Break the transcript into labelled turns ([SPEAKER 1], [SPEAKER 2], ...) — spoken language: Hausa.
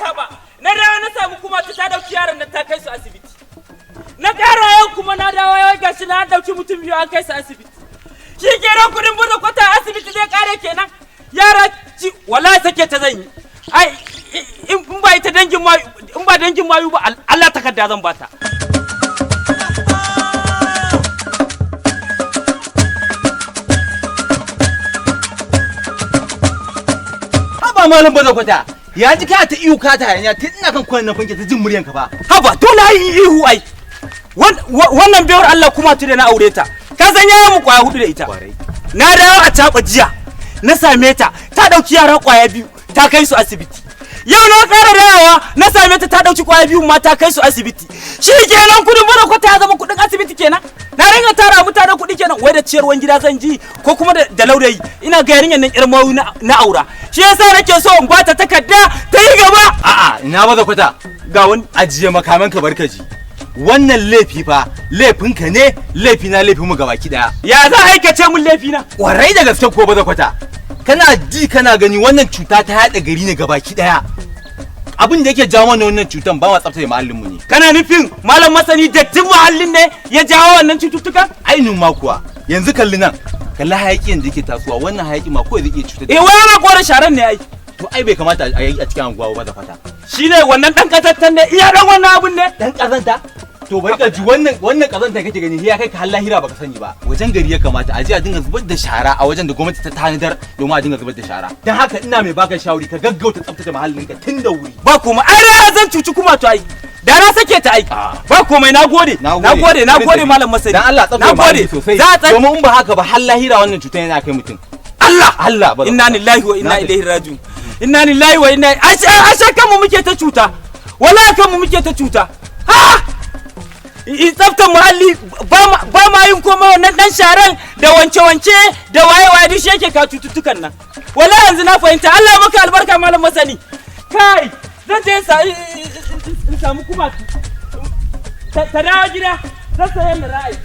[SPEAKER 1] caba. Na dawo na samu kuma ta dauki yaran nan ta kai su asibiti. Na ƙara yau kuma na dawo yau gashi na dauki mutum biyu an kai su asibiti. Shi kenan kudin buɗe kwata asibiti zai kare kenan. Yara ci wallahi sake ta zan yi. Ai in ba ita dangin mayu, in ba dangin mayu ba, Allah takarda zan bata.
[SPEAKER 2] Haba malam baza kwata. Ya ji ka ta ihu ka ta hayaniya tun ina kan kwanan fanke ta jin muryanka fa.
[SPEAKER 1] Haba dole ai ihu ai. Wannan baiwar Allah kuma tu da na aure ta. Ka san yayan mu kwaya hudu da ita. Na dawo a caba jiya. Na same ta ta dauki yara kwaya biyu ta kai su asibiti. Yau na ƙara dawowa na same ta ta dauki kwaya biyu ma ta kai su asibiti. Shi kenan kudin bara kwata ya zama kudin asibiti kenan. Na ringa tara mutane kuɗi kenan, wai da ciyarwan gida zan ji ko kuma da laurayi. Ina ga yarinyar nan yar mayu na aura. Shi yasa nake so in bata takarda ta yi gaba.
[SPEAKER 2] A'a ina baza kwata.
[SPEAKER 1] Ga wani
[SPEAKER 2] ajiye makaman ka barkaji. Wannan laifi fa laifinka ne, laifi na laifin mu gabaki daya.
[SPEAKER 1] Ya za a aikace mun laifi na?
[SPEAKER 2] Kwarai da gaske ko baza kwata. Kana ji kana gani wannan cuta ta yaɗa gari ne gabaki daya. Abin da yake jawo mana wannan cutan ba ma tsaftace muhallin mu ne.
[SPEAKER 1] Kana nufin malam masani dattin muhallin ne ya jawo wannan cututtuka?
[SPEAKER 2] Ainihin ma kuwa. Yanzu kalli nan, kalli hayakin da yake tasowa, wannan hayaki ma kawai zai iya cutar da
[SPEAKER 1] Eh wai ana kore sharan ne ai.
[SPEAKER 2] To ai bai kamata a yi a cikin anguwa ba da fata.
[SPEAKER 1] Shine wannan dan kazantan ne, iya dan wannan abun ne.
[SPEAKER 2] Dan kazanta? To bari ka ji wannan kazanta kake gani ya kai ka har lahira baka sani ba. Wajen gari ya kamata a je a dinga zubar da shara a wajen da gwamnati ta tanadar domin a dinga zubar da shara. Dan haka ina mai baka shawari ka gaggauta tsaftace muhallinka tun da wuri.
[SPEAKER 1] Ba komai, ai da zan cuci kuma to ai. Da na sake ta ai. Ba komai, nagode. Nagode, nagode malam masani.
[SPEAKER 2] Dan Allah tsaftace muhalli sosai. Domin in ba haka ba har lahira wannan cutar yana kai mutum.
[SPEAKER 1] Allah
[SPEAKER 2] Allah ba.
[SPEAKER 1] Inna lillahi wa inna ilaihi raji'un. Inna lillahi wa inna ashe kanmu muke ta cuta. Wallahi kanmu muke ta cuta. Ha! Tsaftar muhalli ba ma yin komai, wannan dan sharan da wanke-wanke da waye-waye duk shi yake ka cututtukan nan. Wallahi yanzu na fahimta. Allah maka albarka malam masani. Kai zan je in samu kuma ta dawo gida zan sayan da ra'ayi.